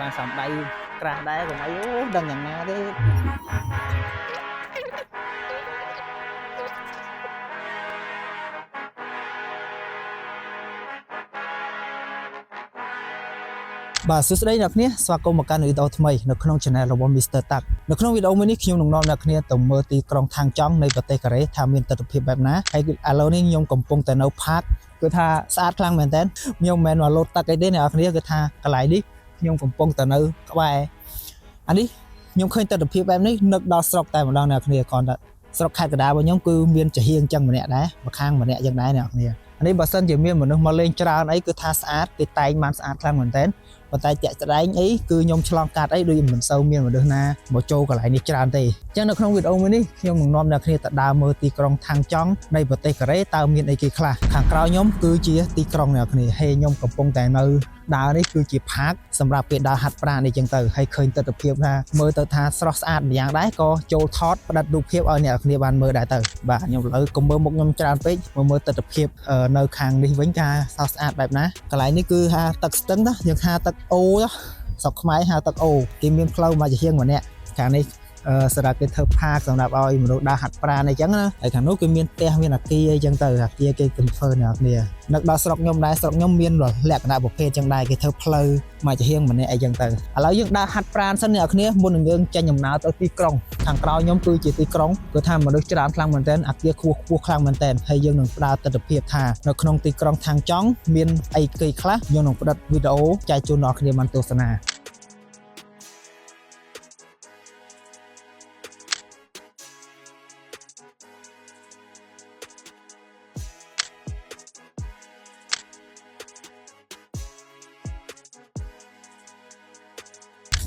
បានសំដៃក្រាស់ដែរកុំអីអូដឹងយ៉ាងណាទេបាទសួស្តីអ្នកគ្នាស្វាគមន៍មកកាន់វីដេអូថ្មីនៅក្នុង Channel របស់ Mr. Tak នៅក្នុងវីដេអូមួយនេះខ្ញុំនឹងនាំអ្នកគ្នាទៅមើលទីក្រុងថាងចង់នៃប្រទេសកូរ៉េថាមានទិដ្ឋភាពបែបណាហើយឥឡូវនេះខ្ញុំកំពុងតែនៅ park គឺថាស្អាតខ្លាំងមែនតើខ្ញុំមិនមែនមកលោតទឹកអីទេអ្នកគ្នាគឺថាកន្លែងនេះខ្ញុំកំពុងតែនៅក្បែរអានេះខ្ញុំឃើញទិដ្ឋភាពបែបនេះនឹកដល់ស្រុកតែម្ដងអ្នកគ្នាគ្រាន់តែស្រុកខេត្តកណ្ដាលរបស់ខ្ញុំគឺមានចាហៀងចឹងម្នាក់ដែរម្ខាងម្នាក់ចឹងដែរអ្នកគ្នាអានេះបើសិនជាមានមនុស្សមកលេងច្រើនអីគឺថាស្អាតគេតែងបានស្អាតខ្លាំងមែនតើប៉ុន្តែជាក់ស្ដែងអីគឺខ្ញុំឆ្លងកាត់អីដូចមិនសូវមានមនុស្សណាមកចូលកន្លែងនេះច្រើនទេអញ្ចឹងនៅក្នុងវីដេអូមួយនេះខ្ញុំនឹងនាំអ្នកគ្នាទៅដើរមើលទីក្រុងថាងចង់នៃប្រទេសកូរ៉េតើមានអីគេខ្លះខាងក្រោយខ្ញុំគឺជាទីក្រុងអ្នកគ្នាហើយខ្ញុំកំពុងតែនៅដើរនេះគឺជា park សម្រាប់គេដើរហាត់ប្រាណនេះចឹងទៅហើយឃើញទិដ្ឋភាពថាមើលទៅថាស្រស់ស្អាតម្យ៉ាងដែរក៏ចូលថតផ្ដិតរូបភាពឲ្យអ្នកគ្នាបានមើលដែរទៅបាទខ្ញុំឥឡូវកុំមើលមុខខ្ញុំច្រើនពេកមកមើលទិដ្ឋភាពនៅខាងនេះវិញថាស្រស់ស្អាតបែបណាកន្លែងនេះគឺថាទឹកស្ទឹងណាយើងហៅទឹកអូណាស្រុកខ្មែរហៅទឹកអូគេមានផ្លូវមកជាហៀងម្នាក់ខាងនេះសម្រាប់គេធ្វើ park សម្រាប់ឲ្យមនុស្សដើរហាត់ប្រាណអីចឹងណាហើយខាងនោះគេមានផ្ទះមានអាគារអីចឹងទៅអាគារគេកំធ្វើអ្នកគ្នានឹកដល់ស្រុកខ្ញុំដែរស្រុកខ្ញុំមានលក្ខណៈប្រភេទចឹងដែរគេធ្វើផ្លូវមកជាហៀងម្នាក់អីចឹងទៅឥឡូវយើងដើរហាត់ប្រាណសិនអ្នកគ្នាមុននឹងយើងចេញដំណើរទៅទីក្រុងខាងក្រោយខ្ញុំគឺជាទីក្រុងគឺថាមនុស្សច្រើនខ្លាំងមែនទែនអាគារខ្ពស់ខ្ពស់ខ្លាំងមែនទែនហើយយើងនឹងផ្ដល់ទិដ្ឋភាពថានៅក្នុងទីក្រុងថាងចង់មានអីគេខ្លះយើងនឹងផ្ដិតវីដេអូចែកជូនដល់គ្នាបានទស្សនា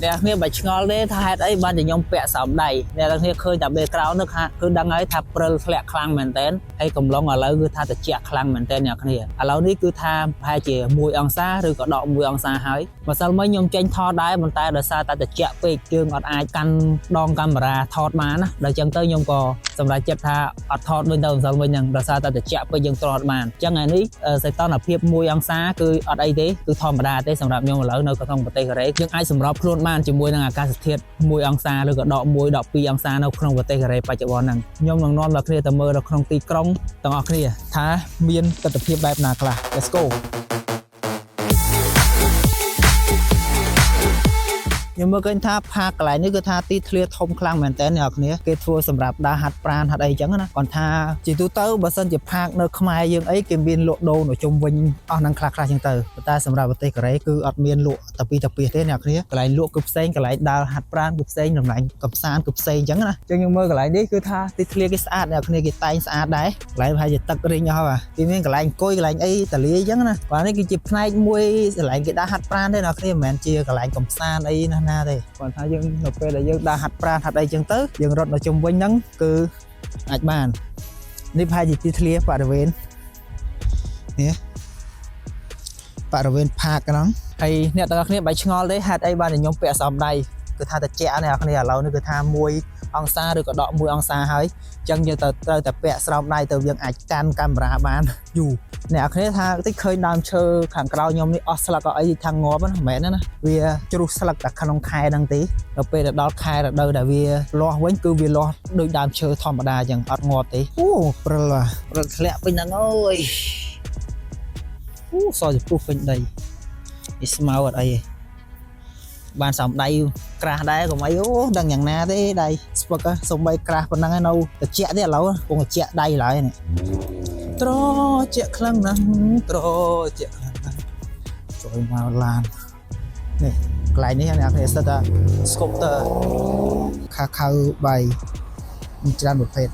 អ្នកគ្នាបើឆ្ងល់ទេថាហេតុអីបានជាខ្ញុំពាក់ស្រោមដៃអ្នកទាំងគ្នាឃើញតែ background នោះថាគឺដឹងហើយថាព្រិលធ្លាក់ខ្លាំងមែនតើហើយកំឡុងឥឡូវគឺថាត្រជាក់ខ្លាំងមែនតើអ្នកគ្នាឥឡូវនេះគឺថាប្រហែលជា1អង្សាឬក៏ដក1អង្សាហើយម្សិលមិញខ្ញុំចេញថតដែរប៉ុន្តែដោយសារតែត្រជាក់ពេកយើងអត់អាចកាន់ដងកាមេរ៉ាថតបានណាដល់ចឹងទៅខ្ញុំក៏សម្រេចចិត្តថាអត់ថតវិញទៅម្សិលមិញហ្នឹងដោយសារតែត្រជាក់ពេកយើងទ្រាំអត់បានអញ្ចឹងថ្ងៃនេះសីតុណ្ហភាព1អង្សាគឺអត់អីទេគឺធម្មតាទេសម្រាប់ខ្ញុំឥឡូវនៅក្នុងប្រទេសកូរ៉េយើងអាចសម្របខ្លួនបានជាមួយនឹងអាកាសធាតុ1អង្សាឬក៏ដក1ដក2អង្សានៅក្នុងប្រទេសកូរ៉េបច្ចុប្បន្នហ្នឹងខ្ញុំនឹងនាំដល់គ្នាទៅមើលនៅក្នុងទីក្រុងទាំងអស់គ្នាថាមានទិដ្ឋភាពបែបណាខ្លះ Let's go ខ្ញុំមើលឃើញថា park កន្លែងនេះគឺថាទីធ្លាធំខ្លាំងមែនតើអ្នកនរគ្នាគេធ្វើសម្រាប់ដើរហាត់ប្រាណហាត់អីចឹងណាគាត់ថាជាទូទៅបើសិនជា park នៅខ្មែរយើងអីគេមានលក់ដូរនៅជុំវិញអស់ហ្នឹងខ្លះខ្លះចឹងទៅប៉ុន្តែសម្រាប់ប្រទេសកូរ៉េគឺអត់មានលក់តាពីតាពីទេអ្នកនរគ្នាកន្លែងលក់គឺផ្សេងកន្លែងដើរហាត់ប្រាណគឺផ្សេងកន្លែងកំសាន្តគឺផ្សេងចឹងណាចឹងខ្ញុំមើលកន្លែងនេះគឺថាទីធ្លាគេស្អាតអ្នកនរគ្នាគេតែងស្អាតដែរកន្លែងប្រហែលជាទឹករីងអស់បាទគេមានកន្លែងអង្គុយកន្លែងអីតលាយចឹងណាបាទនេះគឺជាផ្នែកមួយកន្លែងគេដើរហាត់ប្រាណទេអ្នកនរគ្នាមិនមែនជាកន្លែងកំសាន្តអីណាស់ណាទេគាត់ថាយើងនៅពេលដែលយើងដើរហាត់ប្រាណហាត់អីចឹងទៅយើងរត់នៅជុំវិញហ្នឹងគឺអាចបាននេះប្រហែលជាទីធ្លាបរិវេណនេះបរិវេណ park ហ្នឹងហើយអ្នកទាំងអស់គ្នាបើឆ្ងល់ទេហេតុអីបានតែខ្ញុំពាក់ស្រោមដៃគឺថាត្រជាក់អ្នកគ្នាឥឡូវនេះគឺថា1អង្សាឬក៏ដក1អង្សាហើយអញ្ចឹងយើងត្រូវតែពាក់ស្រោមដៃទៅយើងអាចកាន់កាមេរ៉ាបានយូរអ្នកគ្នាថាតិចឃើញដើមឈើខាងក្រោយខ្ញុំនេះអស់ស្លឹកអីថាងាប់ណាមិនមែនទេណាវាជ្រុះស្លឹកតែក្នុងខែហ្នឹងទេដល់ពេលទៅដល់ខែរដូវដែលវាលាស់វិញគឺវាលាស់ដូចដើមឈើធម្មតាអញ្ចឹងអត់ងាប់ទេអូព្រិលព្រិលធ្លាក់ពេញហ្នឹងអើយអូសចំពុះពេញដីនេះស្មៅអត់អីទេបានសំដៃក្រាស់ដែរកុំអីអូដឹងយ៉ាងណាទេដៃស្ពឹកសំបីក្រាស់ប៉ុណ្ណឹងឯនៅត្រជាក់ទេឥឡូវកំពុងត្រជាក់ដៃឡើយនេះត្រជាក់ខ្លាំងណាស់ត្រជាក់ខ្លាំងណាស់ចូលមកឡាននេះកន្លែងនេះអ្នកគ្នាសិតតែ scooter ខាខៅបាយមានច្រើនប្រភេទ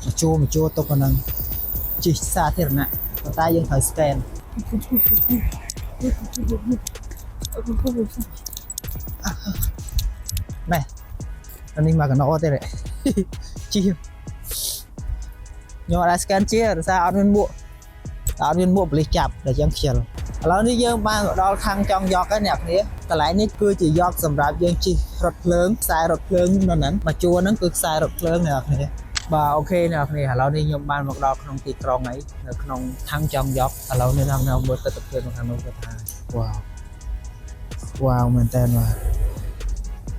មកជួមកជួទុកហ្នឹងជិះសាធារណៈប៉ុន្តែយើងត្រូវ scan ម៉ែអានេះមកកណោទេជិះខ្ញុំអត់ដែរ scan ជាដោយសារអត់មានមួកអត់មានមួកប៉ូលីសចាប់ដល់ចឹងខ្ជិលឥឡូវនេះយើងបានមកដល់ខាងចង់យកហើយអ្នកគ្នាកន្លែងនេះគឺជាយកសម្រាប់យើងជិះរថភ្លើងខ្សែរថភ្លើងនៅហ្នឹងមួយជួរហ្នឹងគឺខ្សែរថភ្លើងអ្នកគ្នាបាទ OK អ្នកគ្នាឥឡូវនេះខ្ញុំបានមកដល់ក្នុងទីក្រុងហើយនៅក្នុងខាងចង់យកឥឡូវនេះនៅមើលទស្សនវិជ្ជានៅខាងនោះគាត់ថាវ៉ាវ វ៉ាវមែនតើបាទ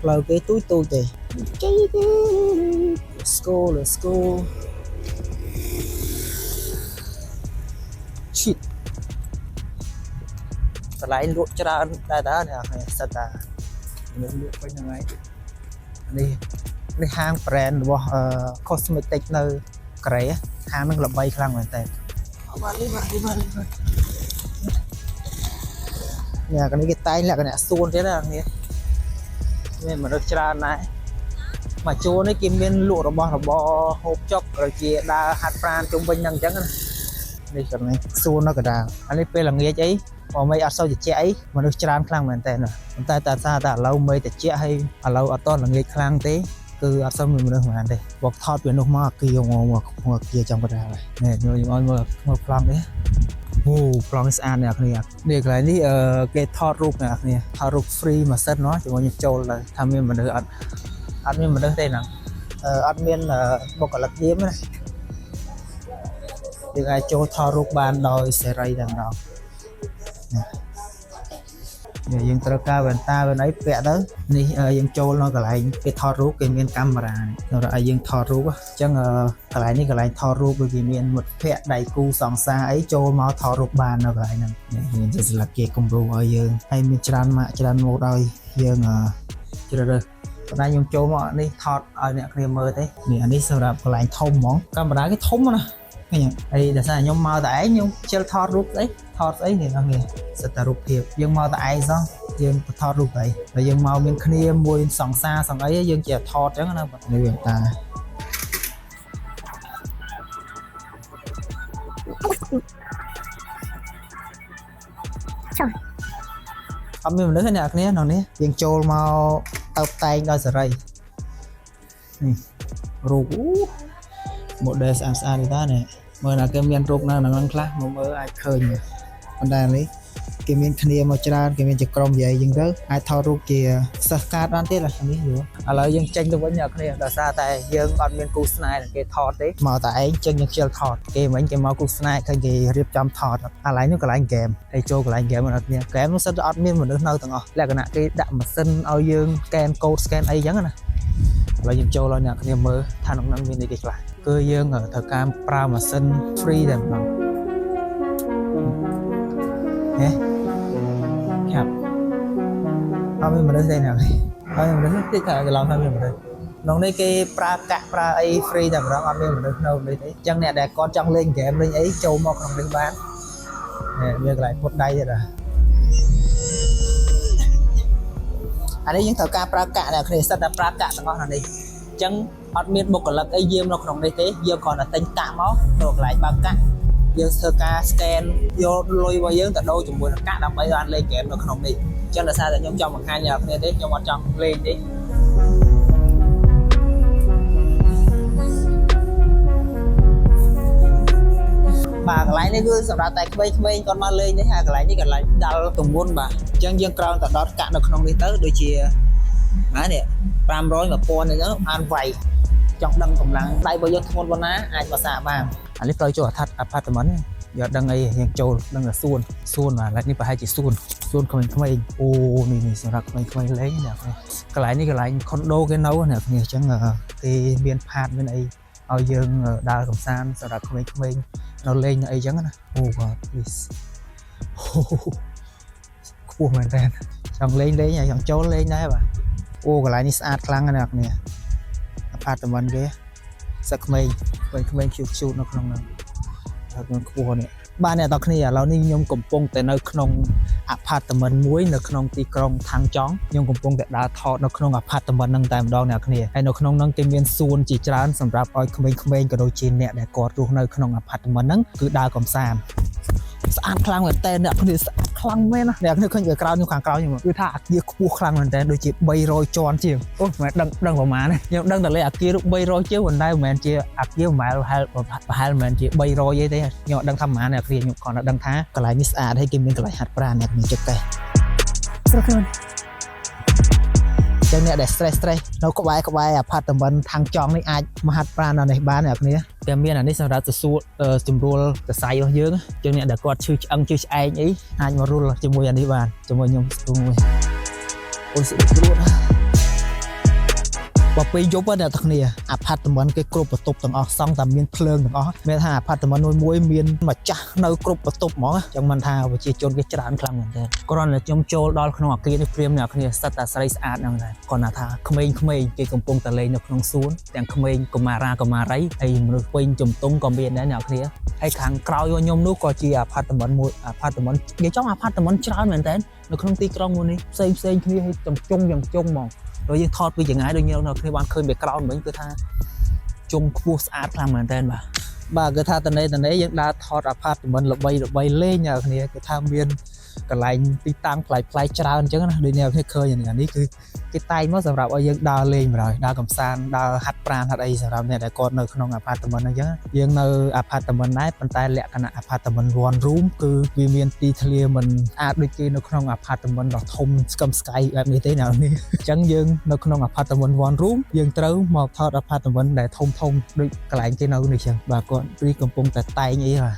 ផ្លូវគេទូចទូចទេចេះទេ Let's go, let's go. Shit. កន្លែងលក់ច្រើនដែរតើអ្នកនរសិតតាមនុស្សលក់ពេញហ្នឹងហើយនេះនេះហាង brand របស់អឺ cosmetic នៅកូរ៉េហាងហ្នឹងល្បីខ្លាំងមែនតើបាទនេះបាទនេះបាទនេះបាទញ៉ាកនេះគេតែងលក្ខណៈសួនទៀតណាអ្នកមានមនុស្សច្រើនណាស់មកជួរនេះគេមានលក់របស់របរហូបចុកឬជាដើរហាត់ប្រាណជុំវិញហ្នឹងអញ្ចឹងណានេះកន្លែងសួននៅកណ្ដាលអានេះពេលល្ងាចអី បើមេឃអត់សូវត្រជាក់អីមនុស្សច្រើនខ្លាំងមែនតើប៉ុន្តែតាថាតែឥឡូវមេឃត្រជាក់ហើយឥឡូវអត់តល្ងាចខ្លាំងទេគឺអត់សូវមានមនុស្សប៉ុន្មានទេបកថតពីនោះមកអាគារមកមកអាគារចំកណ្ដាលហើយនេះខ្ញុំឲ្យមើលមើលប្លង់នេះអូប្លង់នេះស្អាតអ្នកគ្នានេះកន្លែងនេះអឺគេថតរូបអ្នកគ្នាថតរូប free មួយសិនណោះជាមួយខ្ញុំចូលទៅថាមានមនុស្សអត់អត់មានមនុស្សទេហ្នឹងអឺអត់មានបុគ្គលិកយាមណាយើងអាចចូលថតរូបបានដោយសេរីតែម្ដង នេះយើងត្រូវការវ៉ែនតាវ៉ែនអីពាក់ទៅនេះយើងចូលនៅកន្លែងគេថតរូបគេមានកាមេរ៉ានេះសម្រាប់ឲ្យយើងថតរូបអញ្ចឹងកន្លែងនេះកន្លែងថតរូបដូចគេមានមិត្តភ័ក្តិដៃគូសង្សារអីចូលមកថតរូបបាននៅកន្លែងហ្នឹងនេះមានជាស្លឹកគេគំរូឲ្យយើងហើយមានច្រើនម៉ាកច្រើនម៉ូដឲ្យយើងជ្រើសរើសប៉ុន្តែខ្ញុំចូលមកនេះថតឲ្យអ្នកគ្នាមើលទេនេះអានេះសម្រាប់កន្លែងធំហ្មងកាមេរ៉ាគេធំណាស់ឃើញហើយដោយសារខ្ញុំមកតែឯងខ្ញុំជិលថតរូបស្អីថតស្អីនេះអ្នកគ្នាសិតតែរូបភាពយើងមកតែឯងសោះយើងទៅថតរូបអីតែយើងមកមានគ្នាមួយសង្សារសង្អីយើងជាថតអញ្ចឹងណានេះវាតា ចុះ អត់មានមនុស្សទេអ្នកគ្នាក្នុងនេះយើងចូលមកតើបតែងដោយសេរីនេះរូបអូ model ស្អាតស្អាតទេតានេះមើលណាគេមានរូបនៅក្នុងហ្នឹងខ្លះមកមើលអាចឃើញប៉ុន្តែនេះគេមានគ្នាមកច្រើនគេមានជាក្រុមនិយាយអញ្ចឹងទៅអាចថតរូបជាសិស្សកាតបានទៀតនេះយល់ឥឡូវយើងចេញទៅវិញអ្នកគ្នាដោយសារតែយើងអត់មានគូស្នេហ៍គេថតទេមកតែឯងចេញយើងខ្ជិលថតគេមិញគេមកគូស្នេហ៍ឃើញគេរៀបចំថតអាឡែងនោះកន្លែងហ្គេមហើយចូលកន្លែងហ្គេមអ្នកគ្នាហ្គេមនោះសិតតែអត់មានមនុស្សនៅទាំងអស់លក្ខណៈគេដាក់ម៉ាស៊ីនឲ្យយើង scan code scan អីអញ្ចឹងណាឥឡូវយើងចូលឲ្យអ្នកគ្នាមើលថាក្នុងហ្នឹងមានអីគេខ្លះគឺយើងត្រូវការប្រើម៉ាស៊ីន free តែម្ដងហេខាប់អត់មានមនុស្សទេណាអត់មានមនុស្សតិចតែកន្លងថាមានមនុស្សក្នុងនេះគេប្រើកាក់ប្រើអី free តែម្ដងអត់មានមនុស្សនៅនេះទេអញ្ចឹងអ្នកដែលគាត់ចង់លេងហ្គេមលេងអីចូលមកក្នុងនេះបាននេះវាកន្លែងពុតដៃទៀតអានេះយើងត្រូវការប្រើកាក់អ្នកគ្នាសិតតែប្រើកាក់ទាំងអស់នៅនេះអញ្ចឹងអត់មានបុគ្គលិកអីយាមនៅក្នុងនេះទេយើងគ្រាន់តែទិញកាក់មកទៅកន្លែងបើកកាក់យើងធ្វើការ scan យកលុយរបស់យើងទៅដូរជាមួយនឹងកាក់ដើម្បីបានលេងហ្គេមនៅក្នុងនេះអញ្ចឹងដោយសារតែខ្ញុំចង់បង្ហាញអ្នកគ្នាទេខ្ញុំអត់ចង់លេងទេ បាទកន្លែងនេះគឺសម្រាប់តែក្មេងៗគាត់មកលេងនេះហើយកន្លែងនេះកន្លែងដាល់ទម្ងន់បាទអញ្ចឹងយើងក្រោមតែដុតកាក់នៅក្នុងនេះទៅដូចជាបាទនេះ500 1000អញ្ចឹងអានវាយចង់ដឹងកម្លាំងដៃរបស់យើងធ្ងន់ប៉ុណ្ណាអាចមកសាកបានអានេះផ្លូវចូលអ apartment នេះយកដឹងអីយើងចូលដឹងតែសួនសួនបាទឥឡូវនេះប្រហែលជាសួនសួនក្មេងៗអូនេះនេះសម្រាប់ក្មេងៗលេងអ្នកនេះកន្លែងនេះកន្លែងខុនដូគេនៅអ្នកនេះអញ្ចឹងគេមានផាតមានអីឲ្យយើងដើរកំសាន្តសម្រាប់ក្មេងៗនៅលេងនៅអីចឹងណាអូ God, please. ខ្ពស់មែនតើចង់លេងលេងហើយចង់ចូលលេងដែរបាទអូកន្លែងនេះស្អាតខ្លាំងណាស់អ្នកនេះ apartment គេសឹកក្មេងក្មេងក្មេង cute cute នៅក្នុងហ្នឹងហើយខ្ញុំខ្ពស់នេះបាទអ្នកទាំងគ្នាឥឡូវនេះខ្ញុំកំពុងតែនៅក្នុង apartment មួយនៅក្នុងទីក្រុងថាងចង់ខ្ញុំកំពុងតែដើរថតនៅក្នុង apartment ហ្នឹងតែម្ដងអ្នកគ្នាហើយនៅក្នុងហ្នឹងគេមានសួនជាច្រើនសម្រាប់ឲ្យក្មេងៗក៏ដូចជាអ្នកដែលគាត់រស់នៅក្នុង apartment ហ្នឹងគឺដើរកំសាន្តស្អាតខ្លាំងមែនតើអ្នកគ្នាស្អាតខ្លាំងមែនណាអ្នកគ្នាឃើញពីក្រោយខ្ញុំខាងក្រោយខ្ញុំគឺថាអាគារខ្ពស់ខ្លាំងមែនតើដូចជា300ជាន់ជាងអូមិនដឹងដឹងប្រហែលទេខ្ញុំដឹងតែលេខអាគារនោះ300ជាងប៉ុន្តែមិនមែនជាអាគារប្រហែលប្រហែលប្រហែលមិនមែនជា300ទេខ្ញុំអត់ដឹងថាប្រហែលអ្នកគ្នាខ្ញុំគ្រាន់តែដឹងថាកន្លែងនេះស្អាតហើយគេមានកន្លែងហាត់ប្រាណអ្នកគ្នាចិត្តកេះ ស្រស់ខ្លួន ចឹងអ្នកដែល stress stress នៅក្បែរក្បែរ apartment ខាងចង់នេះអាចមកហាត់ប្រាណនៅនេះបានអ្នកគ្នាតែមានអានេះសម្រាប់សួរស្រួលសរសៃរបស់យើងចឹងអ្នកដែលគាត់ឈឺឆ្អឹងឈឺឆ្អែងអីអាចមករុលជាមួយអានេះបានជាមួយខ្ញុំស្ទួមួយ អូយស្អិតគ្រួតបើពេលយប់ហ្នឹងអ្នកទាំងគ្នាអាផាតមិនគេគ្រប់បន្ទប់ទាំងអស់សង់តែមានភ្លើងទាំងអស់មានថាអាផាតមិនមួយមួយមានម្ចាស់នៅគ្រប់បន្ទប់ហ្មងចឹងមិនថាប្រជាជនគេច្រើនខ្លាំងមែនទែនគ្រាន់តែខ្ញុំចូលដល់ក្នុងអាគារនេះព្រាមអ្នកគ្នាសិតតែស្រីស្អាតហ្នឹងដែរគ្រាន់តែថាក្មេងៗគេកំពុងតែលេងនៅក្នុងសួនទាំងក្មេងកុមារាកុមារីហើយមនុស្សពេញជំទង់ក៏មានដែរអ្នកគ្នាហើយខាងក្រោយរបស់ខ្ញុំនោះក៏ជាអាផាតមិនមួយអាផាតមិននិយាយចំអាផាតមិនច្រើនមែនទែននៅក្នុងទីក្រុងមួយនេះផ្សេងផ្សេងគ្នាហើយចំជុងយ៉ាងជុងហ្មង ដូចយើងថតពីចង្ងាយដូចយើងនៅគ្នាបានឃើញ background វិញគឺថាជុងខ្ពស់ស្អាតខ្លាំងមែនតើបាទបាទគឺថាតនេតនេយើងដើរថត apartment ល្បីល្បីលេងអ្នកគ្នាគឺថាមានកន្លែងទីតាំងប្លែកប្លែកច្រើនអញ្ចឹងណាដូចអ្នកគ្នាឃើញអានេះគឺគេតែងមកសម្រាប់ឲ្យយើងដើរលេងបណ្ដោយដើរកំសាន្តដើរហាត់ប្រាណហាត់អីសម្រាប់អ្នកដែលគាត់នៅក្នុង apartment ហ្នឹងអញ្ចឹងយើងនៅ apartment ដែរប៉ុន្តែលក្ខណៈ apartment one room គឺវាមានទីធ្លាមិនអាចដូចគេនៅក្នុង apartment ដ៏ធំស្កឹមស្កៃបែបនេះទេអ្នកនេះ អញ្ចឹងយើងនៅក្នុង apartment one room យើងត្រូវមកថត apartment ដែលធំធំដូចកន្លែងគេនៅនេះចឹងបាទគាត់នេះកំពុងតែតែងអីបាទ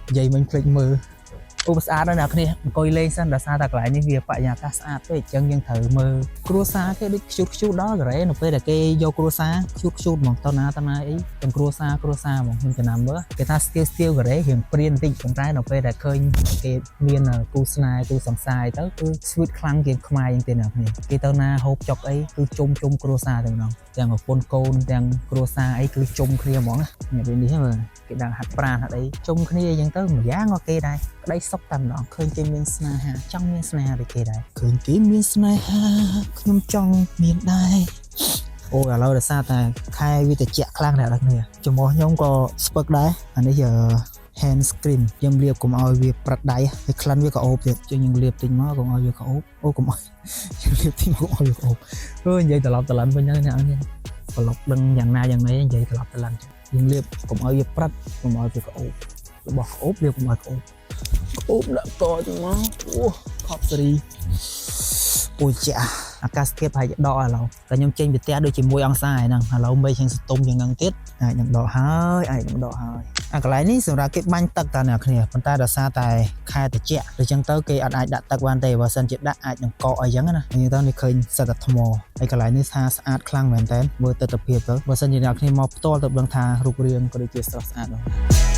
និយាយមិញភ្លេចមើលអូស្អាតណាស់អ្នកគ្នាអង្គុយលេងសិនដោយសារតែកន្លែងនេះវាបរិយាកាសស្អាតពេកអញ្ចឹងយើងត្រូវមើលគ្រួសារគេដូចខ្ជូតខ្ជូតដល់ការ៉េនៅពេលដែលគេយកគ្រួសារខ្ជូតខ្ជូតហ្មងទៅណាទៅណាអីទាំងគ្រួសារគ្រួសារហ្មងខ្ញុំចំណាំមើលគេថាស្ទៀវស្ទៀវការ៉េរៀងព្រានបន្តិចប៉ុន្តែនៅពេលដែលឃើញគេមានគូស្នេហ៍គូសង្សារទៅគឺ sweet ខ្លាំងជាងខ្មែរជាងទេអ្នកគ្នាគេទៅណាហូបចុកអីគឺជុំជុំគ្រួសារតែម្ដងទាំងប្រពន្ធកូនទាំងគ្រួសារអីគឺជុំគ្នាហ្មងណានេះពេលនេះមើលគេដើរហាត់ប្រាណហាត់អីជុំគ្នាអញ្ចឹងទៅម្យ៉ាងក៏គេដែរក្តីសុខតែម្ដងឃើញគេមានស្នេហាចង់មានស្នេហាដូចគេដែរឃើញគេមានស្នេហាខ្ញុំចង់មានដែរអូឥឡូវដោយសារតែខែវាត្រជាក់ខ្លាំងអ្នកនរគ្នាចំោះខ្ញុំក៏ស្ពឹកដែរអានេះ hand cream ខ្ញុំលាបកុំឲ្យវាប្រឹកដៃហើយក្លិនវាក៏អូបទៀតជាងយើងលាបតិចមកកុំឲ្យវាក៏អូបអូកុំឲ្យយើងលាបតិចមកកុំឲ្យវាក៏អូបអឺនិយាយត្រឡប់ត្រឡិនវិញហ្នឹងអ្នកនរប្លុកដឹងយ៉ាងណាយ៉ាងណីនិយាយត្រឡប់ត្រឡិនយើងលាបកុំឲ្យវាប្រឹកកុំឲ្យវាក៏អូបរបស់ក្អូបលាបកុំឲ្យក្អូបក្អូបដាក់កចឹងមកអូខប់សេរីអូចាអាកាសធាតុប្រហែលជាដកឥឡូវតែខ្ញុំចេញពីផ្ទះដូចជាមួយអង្សាហ្នឹងឥឡូវមេឃជាងសតុំជាងហ្នឹងទៀតអាចនឹងដកហើយអាចនឹងដកហើយអាកន្លែងនេះសម្រាប់គេបាញ់ទឹកតាអ្នកគ្នាប៉ុន្តែដោយសារតែខែត្រជាក់ដូច្នេះទៅគេអត់អាចដាក់ទឹកបានទេបើសិនជាដាក់អាចនឹងកកអីចឹងណាអញ្ចឹងទៅនេះឃើញសិតតែថ្មហើយកន្លែងនេះថាស្អាតខ្លាំងមែនតើមើលទស្សនភាពទៅបើសិនជាអ្នកគ្នាមកផ្ទាល់ទៅដឹងថារូបរាងក៏ដូចជាស្រស់ស្អាតដែរ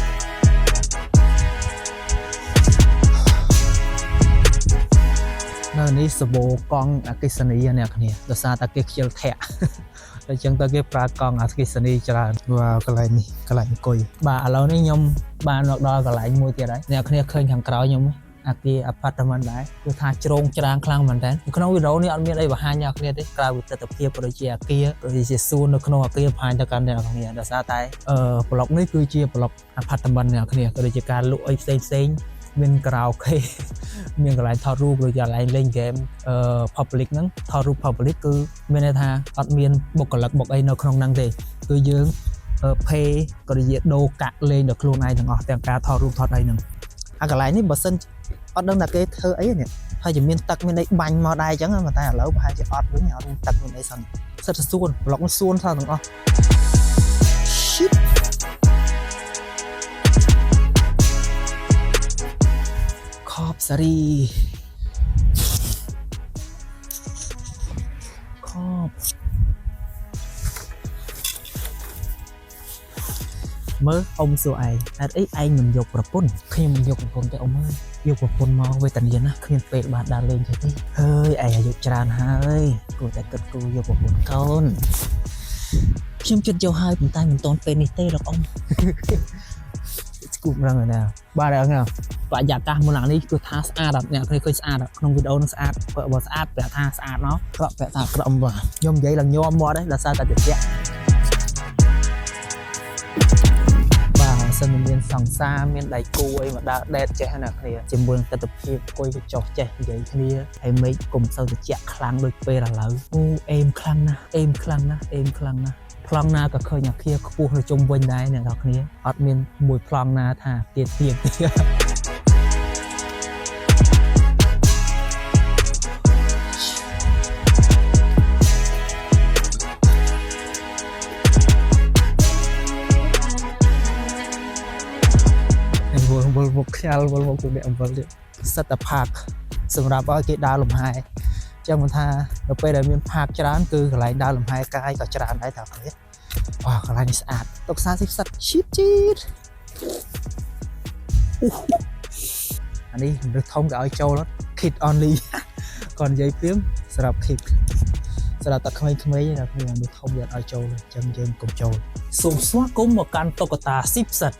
នៅនេះសបោកង់អគ្គិសនីអ្នកគ្នាដោយសារតែគេខ្ជិលធាក់ តែចឹងទៅគេប្រើកង់អគ្គិសនីច្រើនវ៉ាវកន្លែងនេះកន្លែងអង្គុយបាទឥឡូវនេះខ្ញុំបានមកដល់កន្លែងមួយទៀតហើយអ្នកគ្នាឃើញខាងក្រោយខ្ញុំអាគារ apartment ដែរគឺថាជ្រងច្រាងខ្លាំងមែនតើក្នុងវីដេអូនេះអត់មានអីបង្ហាញអ្នកគ្នាទេក្រៅពីទស្សនភាពក៏ដូចជាអាគារក៏ដូចជាសួននៅក្នុងអាគារបង្ហាញទៅកាន់អ្នកគ្នាដោយសារតែអឺប្លុកនេះគឺជាប្លុក apartment អ្នកគ្នាក៏ដូចជាការលក់អីផ្សេងផ្សេងមានខារ៉ាអូខេ មានកន្លែងថតរូបឬកន្លែងលេងហ្គេមអឺ public ហ្នឹងថតរូប public គឺមានន័យថាអត់មានបុគ្គលិកបុកអីនៅក្នុងហ្នឹងទេគឺយើង pay ក៏ដូចជាដូរកាក់លេងដល់ខ្លួនឯងទាំងអស់ទាំងការថតរូបថតអីហ្នឹងអាកន្លែងនេះបើសិនអត់ដឹងថាគេធ្វើអីនេះហើយជាមានទឹកមានអីបាញ់មកដែរអញ្ចឹងប៉ុន្តែឥឡូវប្រហែលជាអត់វិញអត់មានទឹកមានអីសោះសិតតែសួនប្លុកនេះសួនថាទាំងអស់ shit ខបសារីខបមើលអ៊ំសួរឯងហេតុអីឯងមិនយកប្រពន្ធខ្ញុំមិនយកប្រពន្ធទេអ៊ំអើយយកប្រពន្ធមកវេទនាណាស់គ្មានពេលបានដើរលេងចេះទេហើយឯងអាយុច្រើនហើយគួរតែគិតគូរយកប្រពន្ធកូនខ្ញុំជិតយកហើយប៉ុន្តែមិនទាន់ពេលនេះទេលោកអ៊ំ ស្គូបរងណាបាទអរបរិយាកាសមុនឡើងនេះគឺថាស្អាតអត់អ្នកគ្នាឃើញស្អាតអត់ក្នុងវីដេអូនឹងស្អាតបើស្អាតប្រាប់ថាស្អាតណោះក្រក់ប្រាប់ថាក្រក់បាទខ្ញុំនិយាយឡើងញោមមាត់ទេដោយសារតែត្រជាក់បាទសិនមានសង្សារមានដៃគូអីមកដើរដេតចេះណាគ្នាជាមួយនឹងទស្សនភាពអង្គុយកញ្ចុះចេះនិយាយគ្នាហើយមេឃកុំសូវត្រជាក់ខ្លាំងដូចពេលឥឡូវអូអេមខ្លាំងណាស់អេមខ្លាំងណាស់អេមខ្លាំងណាស់ប្លង់ណាក៏ឃើញអាគារខ្ពស់នៅជុំវិញដែរអ្នកនរគ្នាអត់មានមួយប្លង់ណាថាអាគារទៀបទេ វល់វល់មុខខ្យល់វល់មុខពីអ្នកអំបិលទៀតសិតតែ park សម្រាប់ឲ្យគេដើរលំហែអញ្ ចឹងមិនថានៅពេលដែលមាន park ច្រើនគឺកន្លែងដើរលំហែកាយក៏ច្រើនដែរតើគ្នាវ៉ាកន្លែងនេះស្អាតតុកសាស៊ីផ្សិតឈីតជីតអូអានេះមនុស្សធំក៏ឲ្យចូល kid only គាត់និយាយព្រាមសម្រាប់ kid សម្រាប់តែក្មេងៗទេណាគ្នាមនុស្សធំវាអត់ឲ្យចូលទេអញ្ចឹងយើងកុំចូលសូមស្វាគមន៍មកកាន់តុក្កតាស៊ីផ្សិត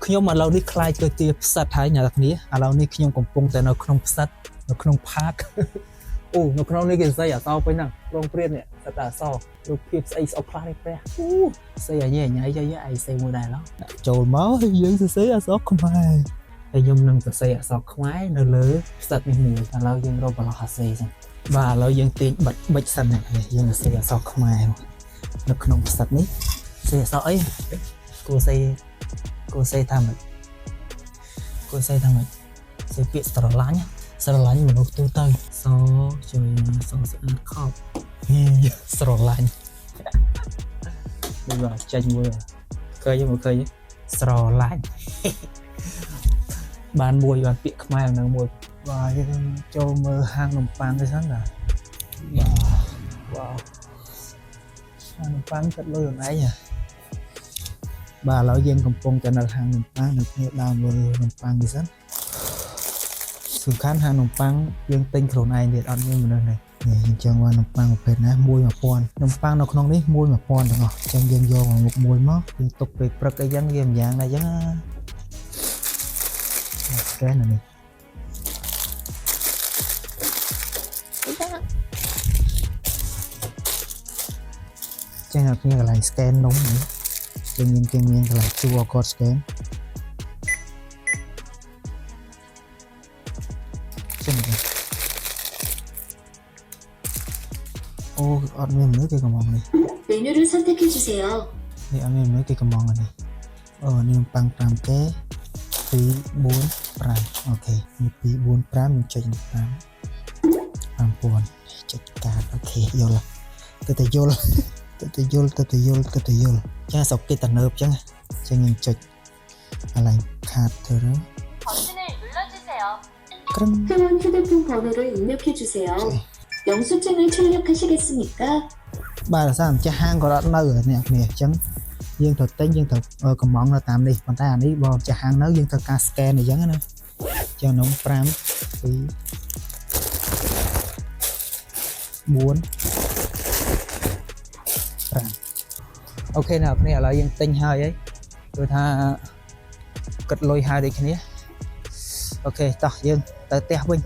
ខ្ញុំឥឡូវនេះក្លាយទៅជាផ្សិតហើយអ្នកនរគ្នាឥឡូវនេះខ្ញុំកំពុងតែនៅក្នុងផ្សិតនៅក្នុង park អូនៅក្នុងនេះគេសរសេរអក្សរពេញហ្នឹងប្រងព្រាតនេះសិតតែអក្សររូបភាពស្អីស្អុកខ្លះនេះព្រះអូស្អីអញញ៉ៃចុយឯងសេមួយដែរឡោះដាក់ចូលមកហើយយើងសរសេរអក្សរខ្មែរហើយខ្ញុំនឹងសរសេរអក្សរខ្មែរនៅលើផ្សិតនេះមួយឥឡូវយើងរកប្រឡោះអាសេសិនបាទឥឡូវយើងទាញបិទបិចសិននេះយើងសរសេរអក្សរខ្មែរនៅក្នុងផ្សិតនេះសរសេរអក្សរអីគួរសេគួរសេថាម៉េចគួរសេថាម៉េចសេពាក្យស្រឡាញ់ស្រឡាញ់មនុស្សទូទៅសជួយមកសស្អាតខប់ហីស្រឡាញ់នេះបាទចេញមួយឃើញមកឃើញស្រឡាញ់ បានមួយបានពាក្យខ្មែរនឹងមួយបាទយើងចូលមើលហាងនំប៉័ងទៅសិនបាទបាទវ៉ាវហាងនំប៉័ងគិតលុយខ្លួនឯងហ៎បាទឥឡូវយើងកំពុងតែនៅហាងនំប៉័ងនៅគ្នាដើរមើលនំប៉័ងទៅសិនសំខាន់ហាងនំប៉័ងយើងទិញខ្លួនឯងទៀតអត់មានមនុស្សនេះនេះអញ្ចឹងว่านំប៉័ងប្រភេទណាមួយ1000នំប៉័ងនៅក្នុងនេះមួយ1000ទាំងអស់អញ្ចឹងយើងយកមកមុខមួយមកយើងទុកពេលព្រឹកអីចឹងវាម្យ៉ាងដែរអញ្ចឹងណា scan អានេះចឹងអ្នកគ្នាកន្លែង scan នំនេះគេមានគេមានកន្លែង QR code scan ចឹងទេអូអត់មានមនុស្សគេកំងនេះ 메뉴를 선택해 주세요. នេះអត់មានមនុស្សគេកំងនេះអូនេះនំប៉័ង5គេ2 4 5 OK នេះ2 4 5ខ្ញុំចុច5 5000ចុចកាត OK យល់ទៅតែយល់ ទៅតែយល់ទៅតែយល់ទៅតែយល់ចាស្រុកគេតនើបចឹងចឹងខ្ញុំចុចកន្លែងខាតទៅរើ 버튼을 눌러주세요. ក្រឹង 회원 휴대폰 번호를 입력해 주세요. 영수증을 출력하시겠습니까? បាទដោយសារម្ចាស់ហាងក៏អត់នៅអ្នកគ្នាអញ្ចឹងយើងត្រូវទិញយើងត្រូវកំងនៅតាមនេះប៉ុន្តែអានេះបើម្ចាស់ហាងនៅយើងត្រូវការ scan អញ្ចឹងណាអញ្ចឹងនំ5 2 4 5 OK អ្នកគ្នាឥឡូវយើងទិញហើយហីគឺថាគិតលុយហើយដូចគ្នា OK តោះយើងទៅផ្ទះវិញ